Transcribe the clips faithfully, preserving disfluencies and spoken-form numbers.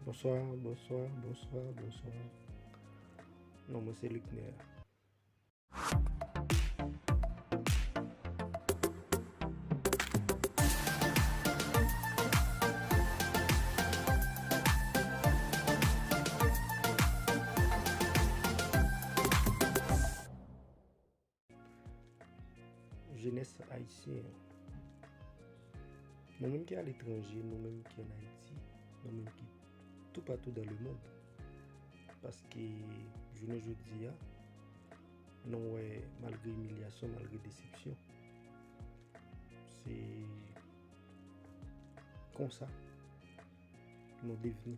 Bonswa, bonswa, bonswa, bonswa. Non mwen se Luckner. Jenès ayisyen an. Nou menm ki aletranje, nou menm ki ann Ayiti, nou menm ki toupatou dans le monde. Paske jounen jodi a, nou wè malgre imilyasyon, malgre desepsyon, se konsa nou devni.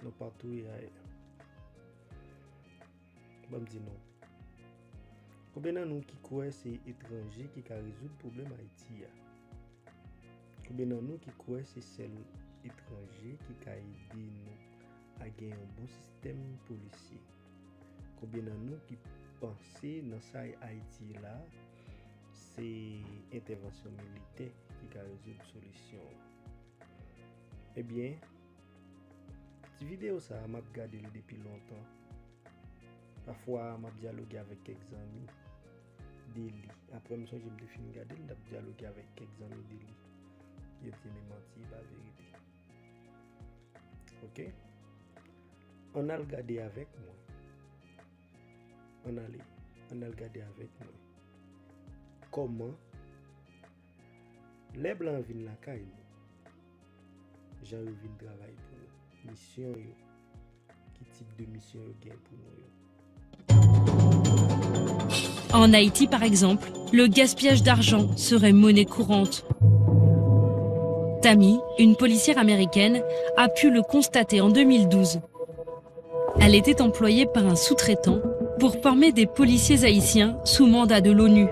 Nou pa touye ayè. Ban m di nou. Konbyen nan nou ki kwè se etranje ki ka rezoud pwoblèm Ayiti a? Konbyen nan nou ki kwè se sèl etranje ki ka ede nou a gen yon bon sistèm polisye? Konbyen nan nou ki panse nan sa Ayiti ye la, se entèvansyon militè ki ka rezoud solisyon an? Ebyen, ti videyo sa a, m ap gade l depi lontan. Pafwa, m ap dyaloge avèk kèk zanmi de li. Apre, m sonje m te fin gade l, m t ap dyaloge avèk kèk zanmi de li. Yo di, men manti, e pa verite. Oke? Ann al gade avèk mwen. Ann ale, ann al gade avèk mwen. Kòman lè blan vin lakay nou, jan yo vin travay pou nou, misyon yo, ki tip de misyon yo gen pou nou yo. En Haïti, par exemple, le gaspillage d'argent serait monnaie courante. Tammy, une policière américaine, a pu le constater en deux mille douze. Elle était employée par un sous-traitant pour former des policiers haïtiens sous mandat de l'ONU.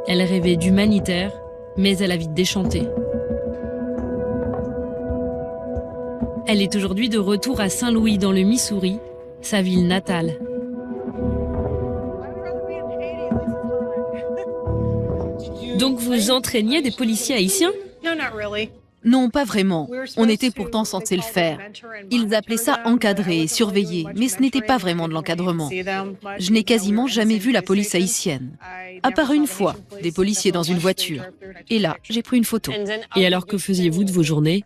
Elle rêvait d'humanitaire, mais elle a vite déchanté. Elle est aujourd'hui de retour à Saint-Louis, dans le Missouri, sa ville natale. Donc vous entraîniez des policiers haïtiens ? Non, pas vraiment. On était pourtant censé le faire. Ils appelaient ça encadrer et surveiller, mais ce n'était pas vraiment de l'encadrement. Je n'ai quasiment jamais vu la police haïtienne. À part une fois, des policiers dans une voiture. Et là, j'ai pris une photo. Et alors, que faisiez-vous de vos journées ?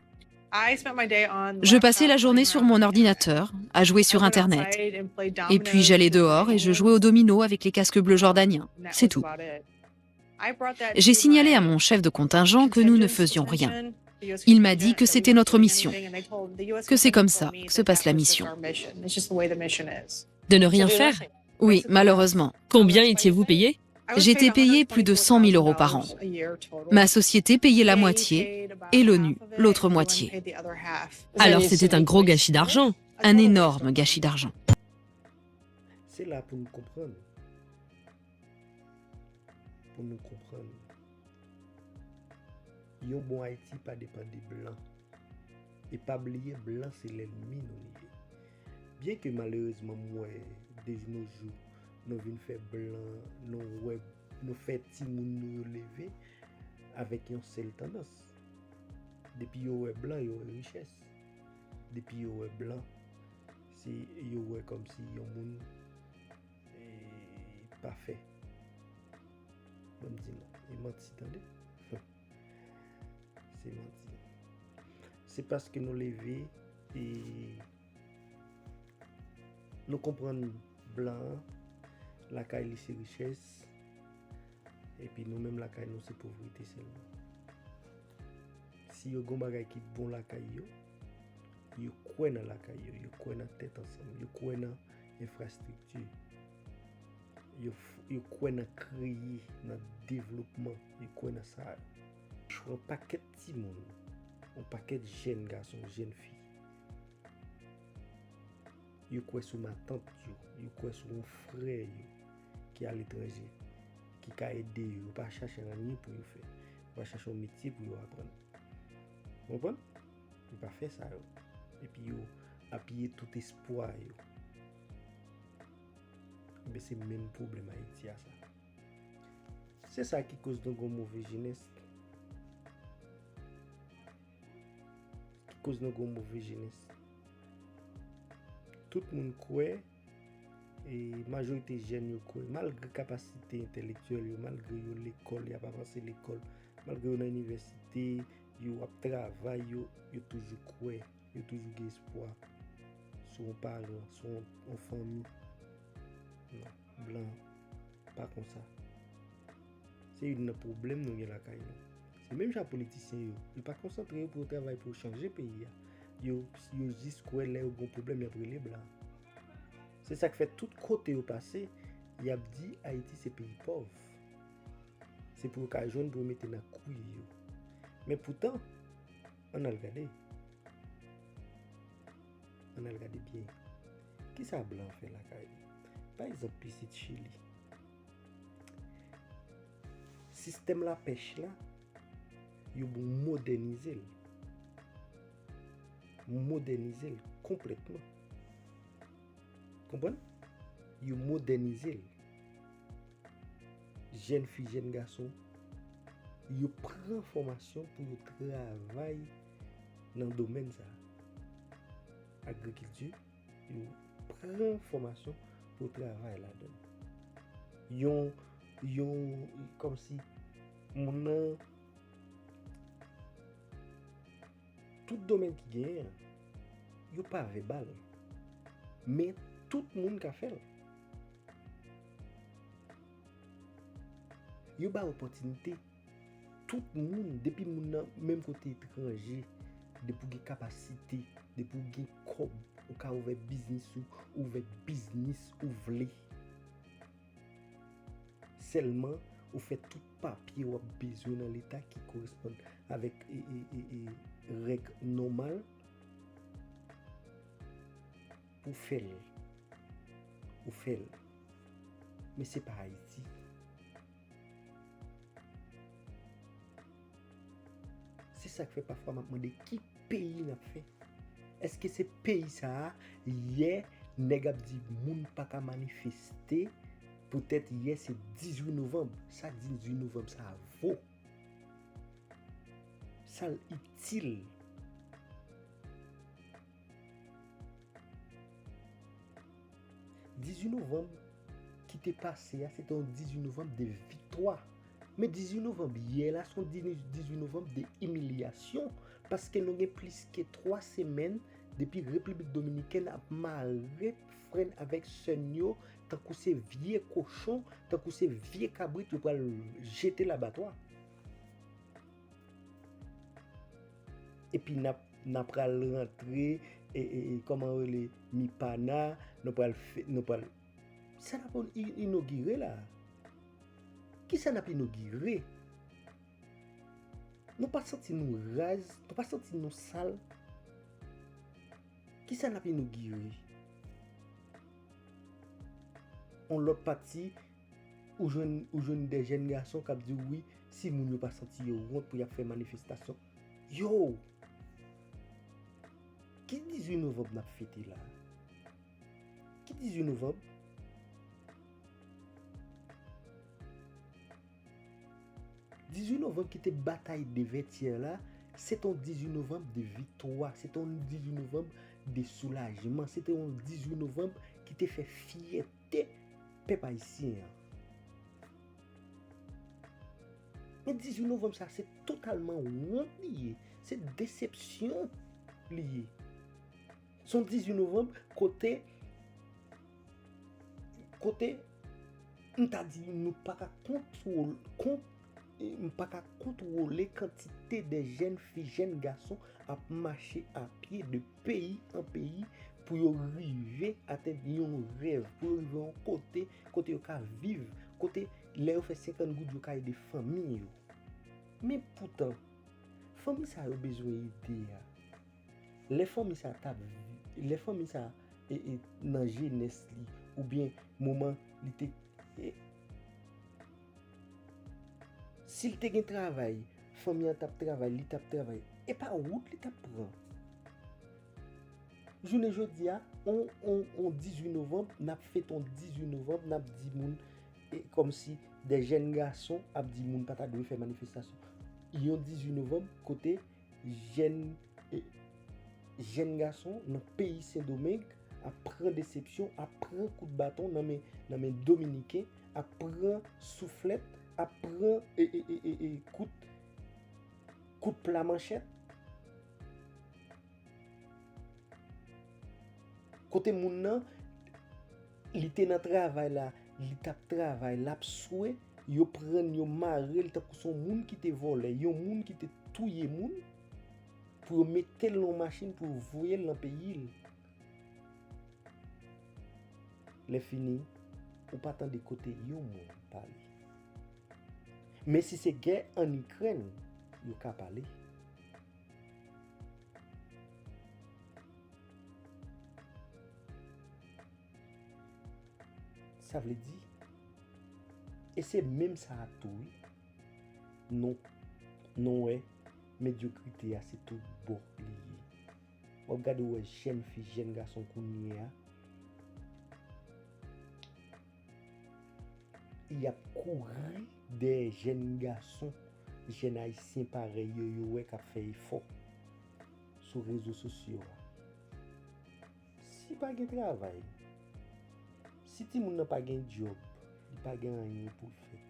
Je passais la journée sur mon ordinateur, à jouer sur Internet. Et puis j'allais dehors et je jouais au domino avec les casques bleus jordaniens. C'est tout. J'ai signalé à mon chef de contingent que nous ne faisions rien. Il m'a dit que c'était notre mission, que c'est comme ça que se passe la mission. De ne rien faire ? Oui, malheureusement. Combien étiez-vous payé ? J'étais payé plus de cent mille euros par an. Ma société payait la moitié et l'ONU l'autre moitié. Alors c'était un gros gâchis d'argent. Un énorme gâchis d'argent. Se la pou nou konprann. Pou nou konprann. Yon bon Ayiti pa depann de blan. E pa bliye, blan se lènmi nou li ye. Byen ke malerezman m wè de nos jours nou vin fè blan, nou wè, nou fè timoun nou yo leve avèk yon sèl tandans. Depi yo wè blan, yo wè richès. Depi yo wè blan, se yo wè kòmsi yon moun e pafè. Ban m di nou, e manti tande. Se manti. Se paske nou leve e nou konprann blan an, lakay li se richès, epi nou menm lakay nou se povrete sèlman. Si yo gen yon bagay ki bon lakay yo, yo kwè nan lakay yo, yo kwè nan tèt ansanm, yo kwè nan enfrastrikti, yo, yo kwè nan kreye, nan devlopman, yo kwè nan sa yo. Yon pakèt timoun, yon pakèt jèn gason, jèn fi, yo kwè sou matant yo, yo kwè sou yon frè yo ki aletranje, ki ka ede yo, yo pa chache anyen pou yo fè, yo pa chache yon metye pou yo aprann. Ou konprann? Yo pa fè sa yo. Epi yo apiye tout espwa yo. Ebyen se menm pwoblèm Ayiti a sa. Se sa ki koz nou gen move jenès. Ki Koz nou gen yon move jenès. Tout moun kwè, e majorite jèn yo kwè, malgre kapasite entèlektyèl yo, malgre yo lekòl, y ap avanse lekòl, malgre yo nan inivèsite, yo ap travay, yo, yo toujou kwè, yo toujou gen espwa sou yon paran, sou yon, yon fanmi. Non, blan pa konsa. Se youn nan pwoblèm nou gen lakay nou. Se menm jan politisyen yo, yo pa konsantre yo pou yo travay pou yo chanje peyi a. Yo, yo jis kwè lè yo gen pwoblèm, y ap rele blan. Se sa k fè tout kote yo pase, y ap di Ayiti se peyi pòv. Se pou yo ka jwenn pou yo mete nan kwi yo. Men poutan, ann al gade. Ann al gade byen. Kisa blan fè lakay li? Pa egzanp, pisit Chili. Sistèm lapèch la, yo modènize l. Modènize l konplètman. Konprann? Yo modènize l. Jèn fi, jèn gason, yo pran fòmasyon pou yo travay nan domèn sa a. Agrikilti, yo pran fòmasyon pou yo travay ladan l. Yon, yon, kòmsi moun nan, tout domèn ki genyen an, yo pa vèbal. Men tout moun ka fè l. Yo bay opòtinite tout moun, depi moun nan menm kote etranje, depi w gen kapasite, depi w gen kòb, ou ka ouvè biznis ou, ouvè biznis ou vle. Sèlman, ou fè tout papye w ap bezwen nan leta ki koresponn avèk, e, e, e, e, règ nòmal pou fè l. Ou fè l. Men se pa Ayiti. Se sa k fè pafwa m ap mande ki peyi n ap fè. Èske se peyi sa a, yè, nèg ap di moun pa ka manifeste, poutèt yè se dizuit novanm. Sa dizuit novanm sa a vo? Sa l itil? Dizuit novanm ki te pase a, se te yon dizuit novanm de viktwa. Men dizuit novanm yè la, se yon dizuit novanm de imilyasyon, paske nou gen plis ke twa semèn depi Repiblik Dominikèn ap mare frè n avèk sè n yo, tankou se vye kochon, tankou se vye kabrit, yo pral jete labatwa. Epi n ap, n ap pral rantre, e, e, e, kòman yo rele, Mipana, nou pral fè, nou pral, sa n ap in-, inogire la? Kisa n ap inogire? Nou pa santi nou raz, nou pa santi nou sal? Kisa n ap inogire? On lòt pati, ou jwenn, ou jwenn de jèn gason k ap di w wi, si moun yo pa santi yo wont pou y ap fè manifestasyon. Yo! Ki dizuit novanm n ap fete la? Ki dizuit novanm? Dizuit novanm ki te batay de Vètyè la, se te yon dizuit novanm de viktwa, se te yon dizuit novanm de soulajman, se te yon dizuit novanm ki te fè fyète pèp ayisyen an. Men dizuit novanm sa, se totalman wont li ye, se desepsyon li ye. Se yon dizuit novanm kote, kote m ta di nou pa ka kontwole, kont, m pa ka kontwole kantite de jèn fi, jèn gason ap mache a pye de peyi an peyi pou yo rive atenn yon rèv, pou yo rive yon kote, kote yo ka viv, kote lè yo fè senkant goud yo ka ede fanmi yo. Men poutan, fanmi sa yo bezwen ede a. Lè fanmi sa t ap, lè fanmi sa, e, e, nan jenès li, oubyen moman li te, e, si l te gen travay, fanmi an t ap travay, li t ap travay, e pa wout li t ap pran. Jounen jodi a, on, on, on dizuit novanm, n ap fete on dizuit novanm, n ap di moun, e, kòmsi de jèn gason ap di moun pa ta dwe fè manifestasyon. Yon dizuit novanm, kote jèn, e, Jèn gason nan peyi Sendomeng ap pran desepsyon, ap pran kout baton nan men, nan men Dominiken, ap pran souflèt, ap pran e, e, e, e, e, kout, kout pla manchèt. Kote moun nan, li te nan travay la, li t ap travay, l ap swe, yo pran l, yo mare l tankou se yon moun ki te vòlè, yon moun ki te touye moun, pou yo mete l nan yon machin pou yo voye l nan peyi l. Lè fini, ou pa tande kote yon moun pale. Men si se gè ann Ikrèn, yo ka pale. Sa vle di, e se menm sa a tou, wi. Nou, nou wè, medyokrite a se tout bò li ye. W ap gade, w wè jèn fi, jèn gason kounye a, y ap kouri dèyè jèn gason, jèn ayisyen parèy yo, yo wè k ap fè efò sou rezo sosyo a. Si pa gen travay, si timoun nan pa gen djòb, li pa gen anyen pou l fè,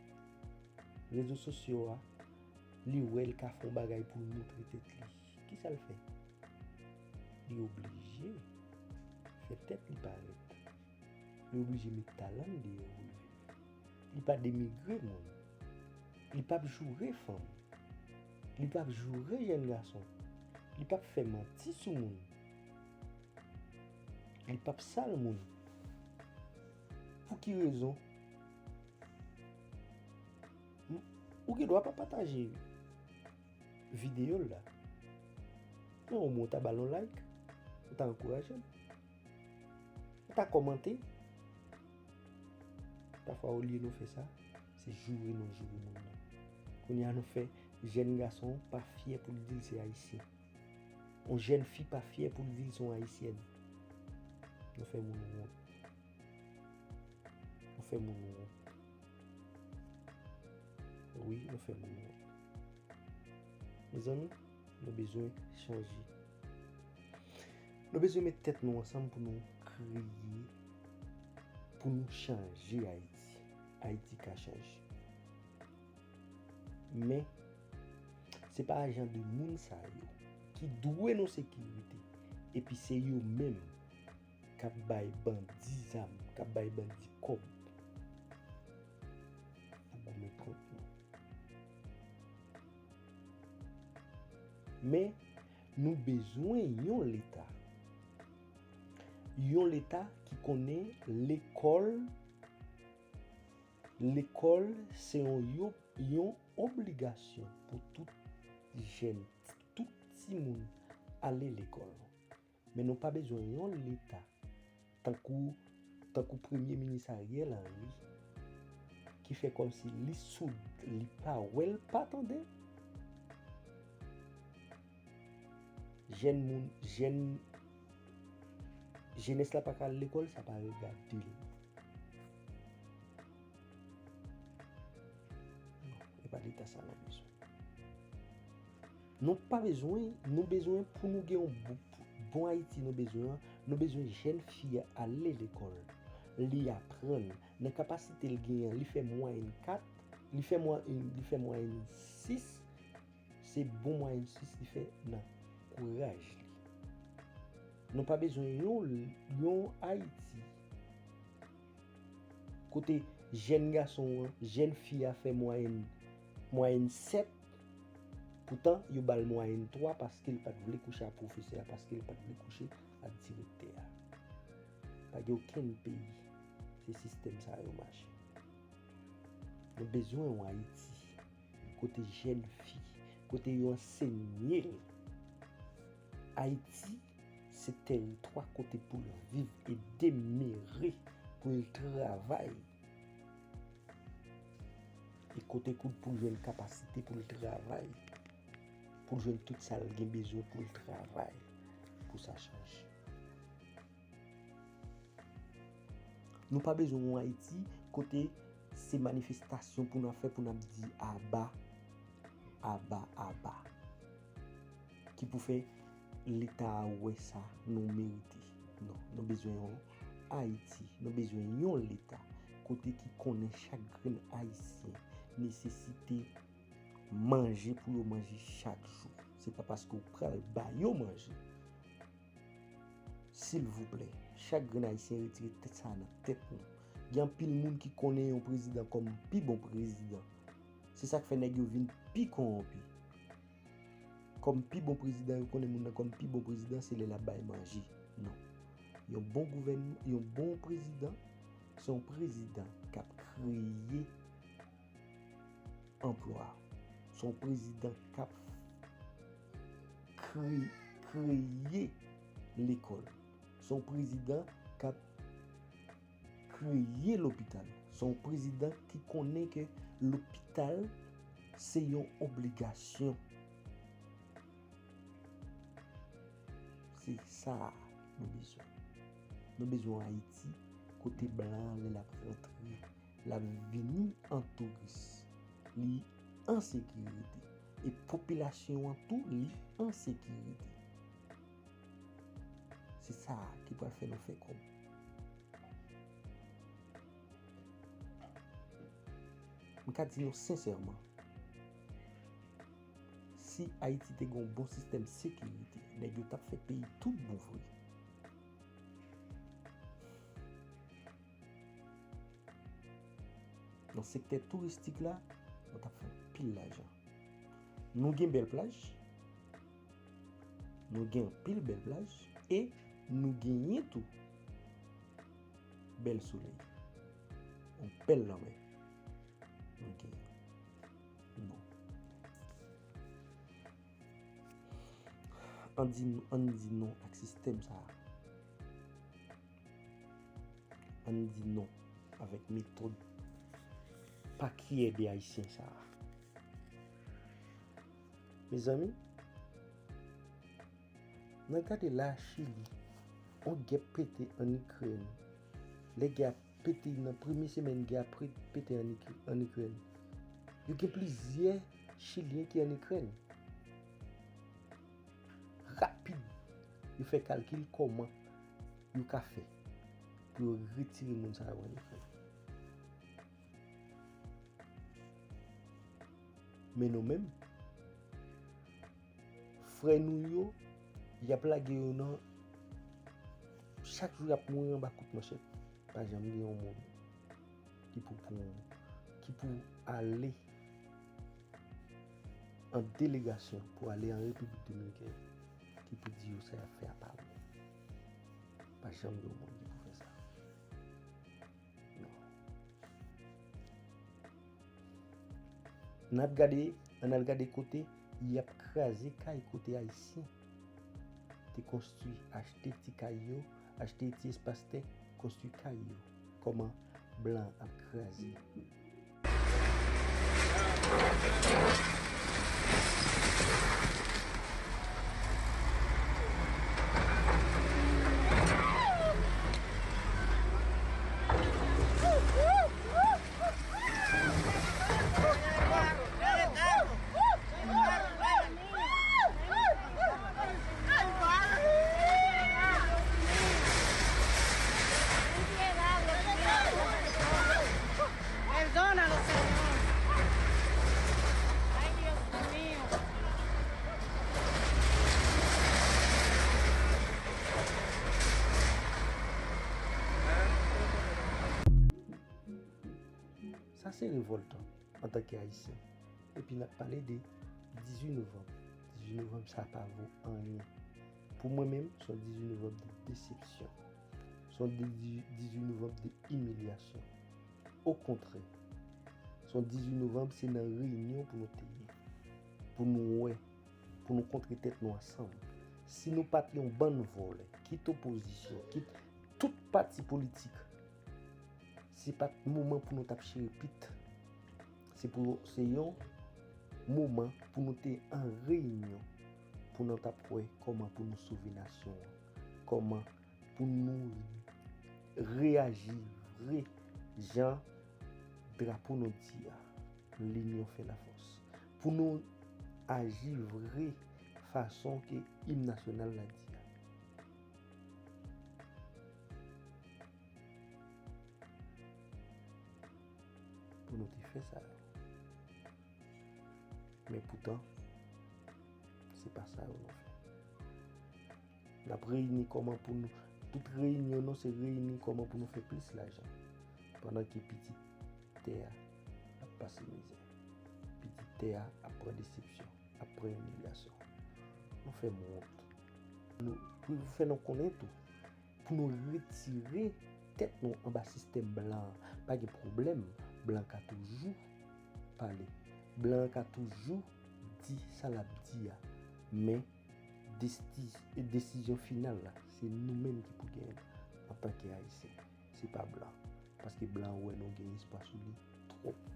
rezo sosyo a, li wè l ka fè yon bagay pou l moutre tèt li. Kisa l fè? Li oblije fè tèt li parèt. Li oblije met talan l deyò pou l viv. Li pa denigre moun. Li p ap joure fanm. Li p ap joure jèn gason. Li p ap fè manti sou moun. Li p ap sal moun. Pou ki rezon? M-, ou gen dwa pa pataje videyo l la. Men omwen ou ta ba l yon like, ou ta ankouraje l. Ou ta kòmante. Pafwa, olye nou fè sa, se joure nou joure moun nan. Kounye a nou fè jèn gason pa fyè pou l di l se ayisyen. Yon jèn fi pa fyè pou l di l se yon ayisyèn. Nou fè moun wont. Nou fè moun wont. Wi, nou fè moun wont. Mezanmi, nou bezwen chanje. Nou bezwen met tèt nou ansanm pou nou kreye, pou nou chanje Ayiti. Ayiti ka chanje. Men, se pa jan de moun sa yo ki dwe nou sekirite. Epi se yo menm k ap bay bandi zam, k ap bay bandi kòb pou goumen kont nou. Men, nou bezwen yon leta. Yon leta ki konnen lekòl, lekòl se yon, yon, yon obligasyon pou tout jèn, tout timoun ale lekòl. Men nou pa bezwen yon leta tankou, tankou Premye Minis Ariel Henry, ki fè kòmsi li soud, li pa wè, l pa tande. Jèn moun, jèn, jenès la pa ka al lekòl, sa pa regade l. Non, e pa leta sa nou bezwen. Nou pa bezwen, nou bezwen pou nou gen yon bon, bon Ayiti nou bezwen an, nou bezwen jèn fi a ale lekòl, li aprann, nan kapasite l genyen, li fè mwayèn kat, li fè mwa-, li fè mwayèn sis, se bon mwayèn sis li fè nan kouraj li. Nou pa bezwen yon, yon Ayiti kote jèn gason an, jèn fi a fè mwayèn, mwayèn sèt, poutan yo ba l mwayèn twa paske l pa t vle kouche ak pwofesè a, paske l pa t vle kouche ak direktè a. Pa gen okenn peyi se sistèm sa yo mache. Nou bezwen yon Ayiti kote jèn fi, kote yo ansenye l. Ayiti se tèritwa kote pou l viv e demere, pou l travay. E kote kou pou l jwenn kapasite pou l travay, pou l jwenn tout sa l gen bezwen pou l travay, pou sa chanje. Nou pa bezwen yon Ayiti kote se manifestasyon pou n ap fè, pou n ap di aba, aba, aba. Ki pou fè Leta a wè sa nou merite. Non, nou bezwen yon Ayiti, nou bezwen yon Leta kote ki konnen chak grenn Ayisyen nesesite manje pou yo manje chak jou. Se pa paske w pral ba yo manje. Silvouplè, chak grenn Ayisyen retire tèt sa a nan tèt nou. Gen anpil moun ki konnen yon prezidan kòm pi bon prezidan. Se sa k fè nèg yo vin pi kowonpi. Kòm pi bon prezidan, yo konnen moun nan kòm pi bon prezidan, se lè l ap bay manje. Non. Yon bon gouvènman, yon bon prezidan, se yon prezidan k ap kreye anplwa. Se yon prezidan k ap kre-, kreye lekòl. Se yon prezidan k ap kreye lopital. Se yon prezidan ki konnen ke lopital se yon obligasyon. Se sa nou bezwen. Nou bezwen yon Ayiti kote blan an, lè l ap rantre, l ap vini an touris, li an sekirite. E popilasyon an tou, li an sekirite. Se sa ki pral fè nou fè kòb. M ka di nou sensèman, si Ayiti te gen yon bon sistèm sekirite, nèg yo t ap fè peyi tout bon vre. Nan sektè touristik la, nou t ap fè anpil lajan. Nou gen bèl plaj, nou gen anpil bèl plaj, e nou genyen tou bèl solèy, yon bèl lanmè. Nou genyen. Bon. Ann di, ann di non ak sistèm sa a. Ann di non avèk metòd pa kyè de Ayisyen sa a. Mezanmi, n a gade la Chili, yon gè pete ann Ikrèn. Lè gè a pete nan premye semèn gè a pre-, pete ann Ikre-, ann Ikrèn. Yo gen plizyè Chilyen ki ann Ikrèn. Rapid, yo fè kalkil kòman yo ka fè pou yo retire moun sa yo ann Ikrèn. Men nou menm, frè nou yo, y ap lage yo nan, chak jou y ap mouri anba kout manchèt. Pa janm gen yon moun ki pou pran, ki pou ale an delegasyon pou ale an Repiblik Dominikèn, ki pou di yo sa y ap fè a pa bon. Pa janm gen yon moun ki pou fè sa. Non. N ap gade, ann al gade kote y ap kraze kay, kote Ayisyen te konstwi, achte ti kay yo, achte ti espas tè, konstwi kay yo. Kòman blan ap kraze. Perdónalo, Señor. Ay, Dios mío. Sa se revòltan antanke Ayisyen. Epi n ap pale de dizuit novanm. Dizuit novanm sa pa vo anyen. Pou mwen menm, se yon dizuit novanm de desepsyon. Se yon de-, dizuit novanm de imilyasyon. Okontrè, se yon dizuit novanm, se nan reyinyon pou nou te ye. Pou nou wè, pou nou kontre tèt nou ansanm. Si nou pa t yon bann vòlè, kit opozisyon, kit tout pati politik, se pa t moman pou nou t ap chire pit. Se pou, se yon moman pou nou te an reyinyon, pou nou t ap wè kòman pou nou sove nasyon an, kòman pou nou reyaji vre jan drapo nou di a, l'union fait la force. Pou nou aji vre fason ke im nasyonal la di a. Pou nou te fè sa yo. Men poutan, se pa sa yo nou fè. N ap reyini kòman pou nou, tout reyinyon nou se reyini kòman pou nou fè plis lajan. Pandan ke pitit tè a ap pase mizè. Pitit tè a ap pran desepsyon, ap pran imilyasyon. Nou fè m wont. Nou, pou fè nou konnen tou, pou nou retire tèt nou anba sistèm blan an. Pa gen pwoblèm, blan ka toujou pale. Blan an ka toujou di sa l ap di a. Men desti- desizyon final la, se nou menm ki pou genyen l antanke Ayisyen. Se pa blan. Paske blan an wè nou gen espwa sou li twòp.